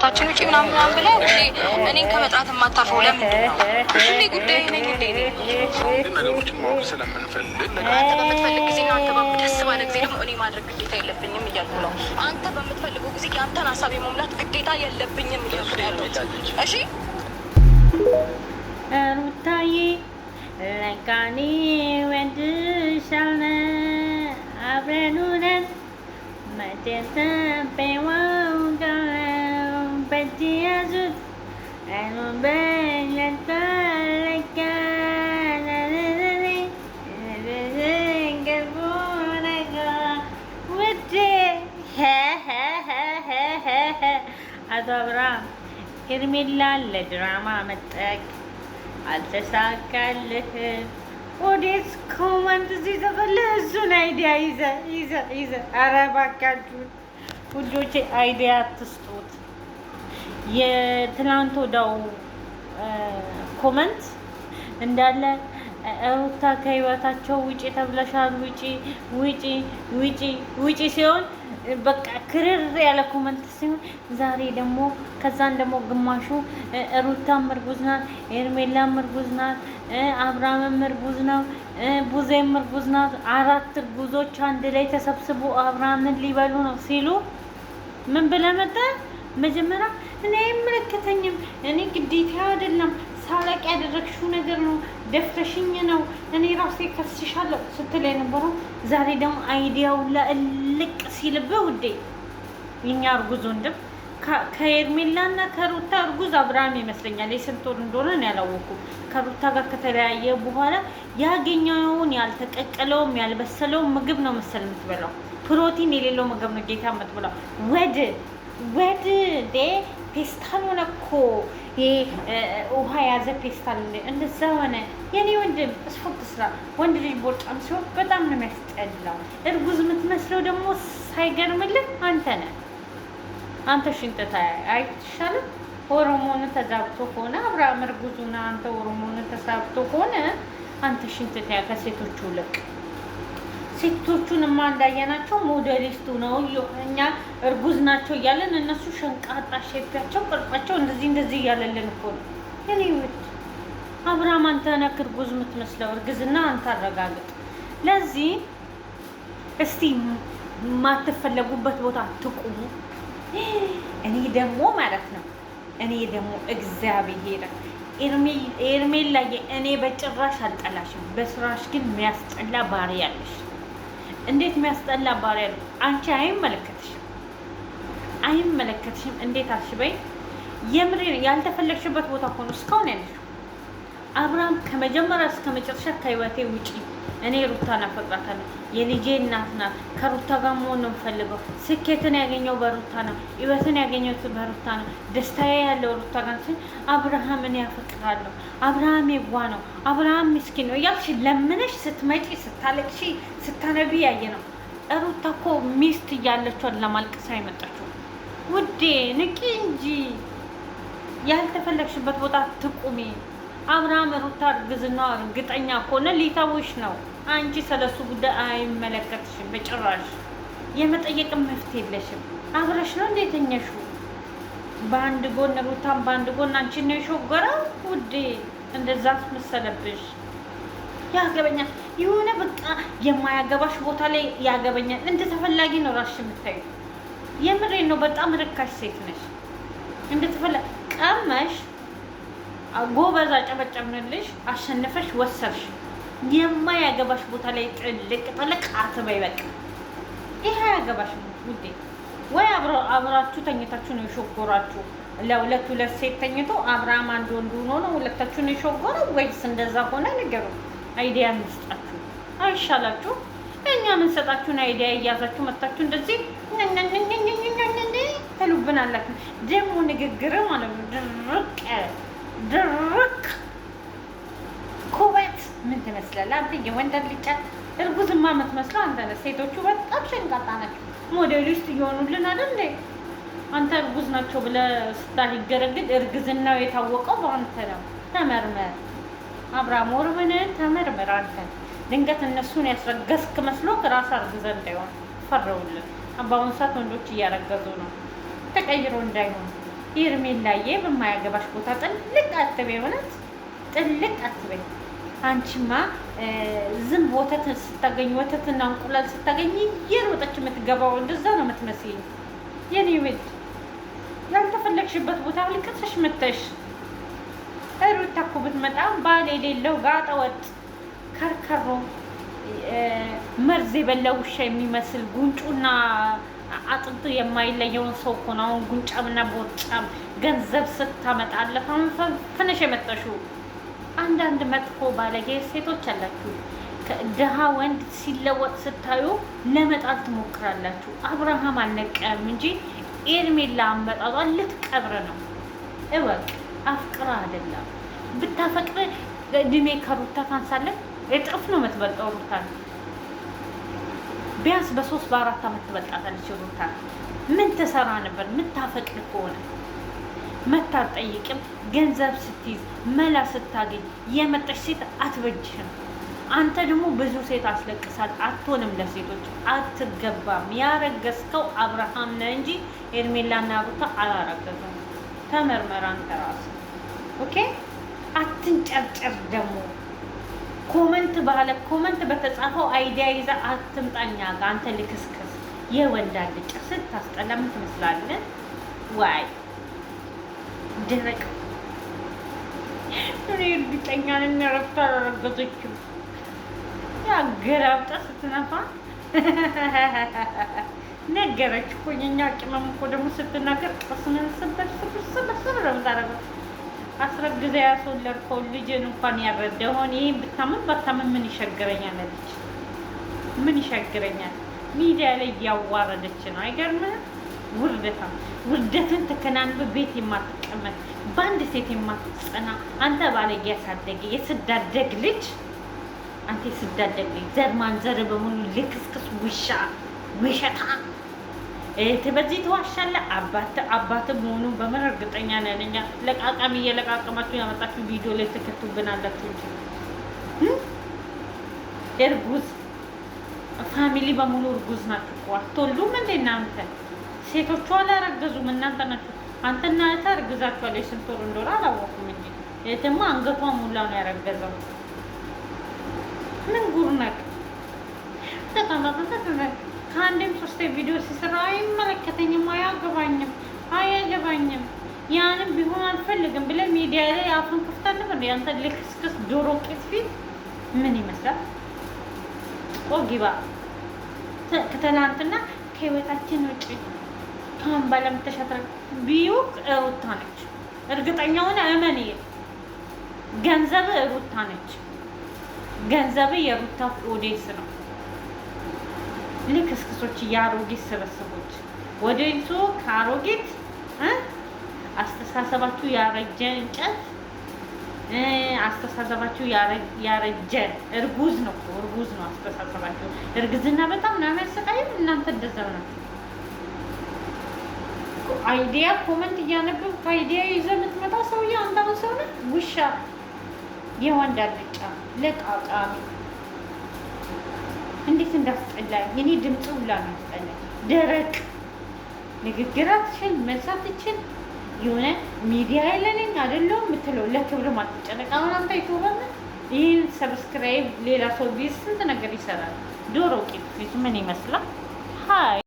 ከህይወታችን ውጪ ምናምን ምናምን ብለህ ሁሌ እኔን ከመጥራት የማታርፈው ለምንድን ነው? ሁሌ ጉዳይ ነኝ እንዴ እኔ? ግን ነገሮችን ማወቅ ስለምንፈልግ አንተ በምትፈልግ ጊዜና አንተ ደስ ባለ ጊዜ ደግሞ እኔ ማድረግ ግዴታ የለብኝም እያልኩ ነው። አንተ በምትፈልገው ጊዜ የአንተን ሀሳብ የመሙላት ግዴታ የለብኝም እያልኩ ነው ያለሁት። እሺ። ሩታዬ ለካ እኔ እወድሻለሁ፣ አብረን ሆነን መቼም ተንፔዋውቃለሁ፣ በእጅ ያዙት አይኑን በለጠለቀ ውዴ። አቶ አብርሃም፣ ሄርሜላን ለድራማ መጠቅ አልተሳካልህም። Audience comment ሲጽፍልህ እሱን idea ይዘ ይዘ ይዘ። ኧረ እባካችሁን ውዶቼ idea አትስጡት። የትናንት ወዲያው comment እንዳለ ሩታ ከህይወታቸው ውጪ ተብለሻል፣ ውጪ ውጪ ውጪ ውጪ ሲሆን፣ በቃ ክርር ያለ comment ሲሆን፣ ዛሬ ደግሞ ከዛን ደግሞ ግማሹ ሩታም እርጉዝ ናት፣ ሄርሜላም እርጉዝ ናት፣ አብርሃምም እርጉዝ ነው፣ ቡዜም እርጉዝ ናት። አራት እርጉዞች አንድ ላይ ተሰብስቦ አብርሃምን ሊበሉ ነው ሲሉ ምን ብለህ መጣህ? መጀመሪያ እኔ አይመለከተኝም፣ እኔ ግዴታ አይደለም፣ ሳላቅ ያደረግሽው ነገር ነው፣ ደፍረሽኝ ነው፣ እኔ ራሴ ከስሻለሁ ስትል የነበረው ዛሬ ደግሞ idea ው ለእልቅ ሲልብህ ውዴ፣ የኛ እርጉዝ ወንድም ከሄርሜላና ከሩታ እርጉዝ አብርሃም ይመስለኛል። የስንት ወር እንደሆነ ነው ያላወኩም። ከሩታ ጋር ከተለያየ በኋላ ያገኘውን ያልተቀቀለውም ያልበሰለውም ምግብ ነው መሰል የምትበላው። ፕሮቲን የሌለው ምግብ ነው ጌታ የምትበላው። ወድ ዴ ፔስታል ሆነ እኮ፣ ይሄ ውሃ የያዘ ፔስታል እንደዛ ሆነ። የኔ ወንድም ስፖርት ስራ። ወንድ ልጅ ቦርጫም ሲሆን በጣም ነው የሚያስጠላው። እርጉዝ የምትመስለው ደግሞ ሳይገርምልህ አንተ ነህ። አንተ ሽንጥታ አይሻልም? ሆርሞን ተዛብቶ ከሆነ አብርሃም እርጉዙና አንተ ሆርሞን ተዛብቶ ከሆነ አንተ ሽንጥታ ከሴቶቹ ልቅ። ሴቶቹንማ እንዳየናቸው ሞዴሊስቱ ነው፣ እኛ እርጉዝ ናቸው እያለን እነሱ ሸንቃጣ shape ያቸው ቅርጻቸው እንደዚህ እንደዚህ እያለልን እኮ ነው። የኔ ውድ አብርሃም፣ አንተ ነህ እርጉዝ የምትመስለው። እርግዝና አንተ አረጋግጥ። ለዚህ እስቲ የማትፈለጉበት ቦታ ትቁሙ። እኔ ደግሞ ማለት ነው፣ እኔ ደግሞ እግዚአብሔር ኤርሜላዬ፣ እኔ በጭራሽ አልጠላሽም። በስራሽ ግን የሚያስጠላ ባህሪ ያለሽ። እንዴት የሚያስጠላ ባህሪ ያለሽ? አንቺ አይመለከትሽም፣ አይመለከትሽም። እንዴት አልሽበይ? የምሬ ያልተፈለግሽበት ቦታ ሆኖ እስካሁን ያለሽው። አብርሃም ከመጀመሪያ እስከ መጨረሻ ከህይወቴ ውጪ፣ እኔ ሩታን አፈቅራታለሁ፣ የልጄ እናት ናት፣ ከሩታ ጋር መሆን ነው የምፈልገው፣ ስኬትን ያገኘው በሩታ ነው፣ ህይወትን ያገኘው በሩታ ነው፣ ደስታዬ ያለው ሩታ ጋር ሲል አብርሃም እኔ አፈቅራለሁ፣ አብርሃም የዋ ነው፣ አብርሃም ምስኪን ነው እያልሽ ለምነሽ ስትመጪ ስታለቅሺ ስታነቢ ያየ ነው። ሩታ እኮ ሚስት እያለቿን ለማልቀስ አይመጣችው። ውዴ ንቂ እንጂ፣ ያልተፈለግሽበት ቦታ ትቁሚ። አብርሃም ሩታ እርግዝና እርግጠኛ ከሆነ ሊተውሽ ነው። አንቺ ስለሱ ጉዳይ አይመለከትሽም በጭራሽ። የመጠየቅም መፍትሄ የለሽም። አብረሽ ነው እንዴ የተኛሽው? በአንድ ጎን ሩታን በአንድ ጎን አንቺን ነው የሾገረው ውዴ። እንደዛ መሰለብሽ። ያገበኛል የሆነ በቃ የማያገባሽ ቦታ ላይ ያገበኛል። እንደ ተፈላጊ ነው ራስሽ የምታዩ። የምሬን ነው። በጣም ርካሽ ሴት ነሽ። እንደ ተፈላጊ ቀመሽ፣ ጎበዝ፣ አጨበጨብንልሽ፣ አሸንፈሽ ወሰድሽ። የማያገባሽ ቦታ ላይ ጥልቅ ጥልቅ አትበይ። በቃ ይሄ አያገባሽ ውዴ። ወይ አብራችሁ ተኝታችሁ ነው የሾጎራችሁ? ለሁለት ሁለት ሴት ተኝቶ አብርሃም አንድ ወንድ ሆኖ ነው ሁለታችሁን የሾጎረው ወይስ እንደዛ ሆነ? ንገሩ። Idea እንስጣችሁ አይሻላችሁ? እኛ የምንሰጣችሁን idea እያዛችሁ መታችሁ እንደዚህ ትሉብን አላችሁ። ደግሞ ንግግር ማለት ነው ድርቅ ያለ ድርቅ ኩበት ምን ትመስላለህ አንተ? የወንድ ልጫ እርጉዝማ የምትመስለው አንተ ነህ። ሴቶቹ በጣም ሸንቃጣ ናቸው። ሞዴሊስት እየሆኑልን አይደል እንዴ? አንተ እርጉዝ ናቸው ብለህ ስታይገረግድ እርግዝናው የታወቀው በአንተ ነው። ተመርመር አብርሃም፣ ወርብን ተመርመር። አንተ ድንገት እነሱን ያስረገዝክ መስሎ ራስ አርግዘህ እንዳይሆን ፈረውልን። በአሁኑ ሰዓት ወንዶች እያረገዙ ነው። ተቀይሮ እንዳይሆን። ሄርሜላዬ በማያገባሽ ቦታ ጥልቅ አትበይ፣ እውነት ጥልቅ አትበይ። አንቺማ ዝም ወተት ስታገኝ ወተትና እንቁላል ስታገኝ እየሮጠች የምትገባው እንደዛ ነው የምትመስይኝ። የኔ ውድ ያልተፈለግሽበት ቦታ ልቅስሽ መተሽ። ሩታ እኮ ብትመጣ ባል የሌለው ጋጠ ወጥ ከርከሮ መርዝ የበላ ውሻ የሚመስል ጉንጩና አጥንቱ የማይለየውን ሰው እኮ ነው። አሁን ጉንጫምና ቦርጫም ገንዘብ ስታመጣለት አሁን ፍንሽ የመጣሽው። አንዳንድ መጥፎ ባለጌ ሴቶች አላችሁ። ድሃ ወንድ ሲለወጥ ስታዩ ለመጣል ትሞክራላችሁ። አብርሃም አልነቀም እንጂ ኤርሜላ አመጣጧ ልትቀብር ነው። እወቅ፣ አፍቅራ አይደለም። ብታፈቅር እድሜ ከሩታ ታንሳለህ። እጥፍ ነው የምትበልጠው ሩታ። ቢያንስ በ3 በ4 ዓመት ትበልጣታለች ሩታ። ምን ትሰራ ነበር? ምታፈቅር ከሆነ መታጠይቅም። ገንዘብ ስትይዝ መላ ስታገኝ የመጣች ሴት አትበጅህም። አንተ ደግሞ ብዙ ሴት አስለቅሳል። አትሆንም፣ ለሴቶች አትገባም። ያረገዝከው አብርሃም ነህ እንጂ ሄርሜላና ሩታ አላረገዙም። ተመርመር አንተ ራስህ። Okay፣ አትንጨርጨር ደግሞ comment ባለ comment በተጻፈው idea ይዘህ አትምጣኛ ጋር አንተ ልክስክስ የወንድ አልጫ ስታስጠላ ምን ትመስላለህ? ዋይ ደረቅ። እኔ እርግጠኛ ነኝ ረፍት አላረገዘችም። ያገራብጣ ስትነፋ ነገረች እኮ የኛ ቅመም እኮ ደግሞ ስትናገር ቅስምን ስበር ስብር ስብር ስብር ነው የምታደርገው። አስረግዘ ያስወለድከውን ልጅን እንኳን ያረደኸውን ይህን ብታምን ባታምን ምን ይሸግረኛል አለች። ምን ይሸግረኛል? ሚዲያ ላይ እያዋረደች ነው። አይገርምህም? ውርደታ ውርደትን ተከናንበ ቤት የማትቀመጥ በአንድ ሴት የማትጸና አንተ ባለጌ ያሳደገ የስዳደግ ልጅ፣ አንተ የስዳደግ ልጅ፣ ዘር ማንዘር በሙሉ ልክስክስ ውሻ ውሸታ በዚህ ትዋሻለህ። አባት አባት መሆኑን በምን እርግጠኛ ነን እኛ? ለቃቃሚ እየለቃቀማችሁ ያመጣችሁ ቪዲዮ ላይ ትከቱብናላችሁ እንጂ እርጉዝ family በሙሉ እርጉዝ ናችሁ እኮ። አትወልዱም እንዴ እናንተ? ሴቶቹ አላረገዙም፣ እናንተ ናችሁ። አንተና እህትህ አርግዛችኋል። የስንት ወር እንደሆነ አላወኩም እንጂ እህትማ አንገቷ ሙላ ነው ያረገዘው። ምን ጉር ነክ ከአንድም ሶስት ቪዲዮ ሲሰራ አይመለከተኝም፣ አያገባኝም፣ አያገባኝም ያንም ቢሆን አልፈልግም ብለህ ሚዲያ ላይ አፍን ክፍት ነበር። ያንተ ልክስክስ ዶሮ ቄስ ፊት ምን ይመስላል? ቆጊባ ከትናንትና ከህይወታችን ውጭ ከአሁን በኋላ ተሻትረ ቢዩክ ሩታ ነች። እርግጠኛውን እመን፣ ገንዘብ ሩታ ነች። ገንዘብ የሩታ audience ነው። ልክስክሶች፣ የአሮጊት ስብስቦች ወደንሱ ከአሮጊት አስተሳሰባችሁ ያረጀ እንጨት አስተሳሰባችሁ ያረጀ እርጉዝ ነው እኮ እርጉዝ ነው አስተሳሰባችሁ። እርግዝና በጣም ነው የሚያሰቃየው። እናንተ እንደዛው ናችሁ። Idea comment እያነበብክ idea ይዘህ የምትመጣ ሰውዬ አንተ አሁን ሰው ነህ? ውሻ፣ የወንድ አልጫ ለቃቃሚ እንዴት እንዳስጠላኝ! እኔ ድምፁ ሁላ ነው ያስጠላኝ። ደረቅ ንግግር አትችል፣ መልስ አትችል። የሆነ ሚዲያ የለነኝ አይደለሁም የምትለው ለክብር አትጨነቅ። አሁን አንተ YouTuber ነህ። ይህን subscribe ሌላ ሰው ቢይዝ ስንት ነገር ይሰራል። ዶሮ ቂጥ ፊቱ ምን ይመስላል? ሀይ።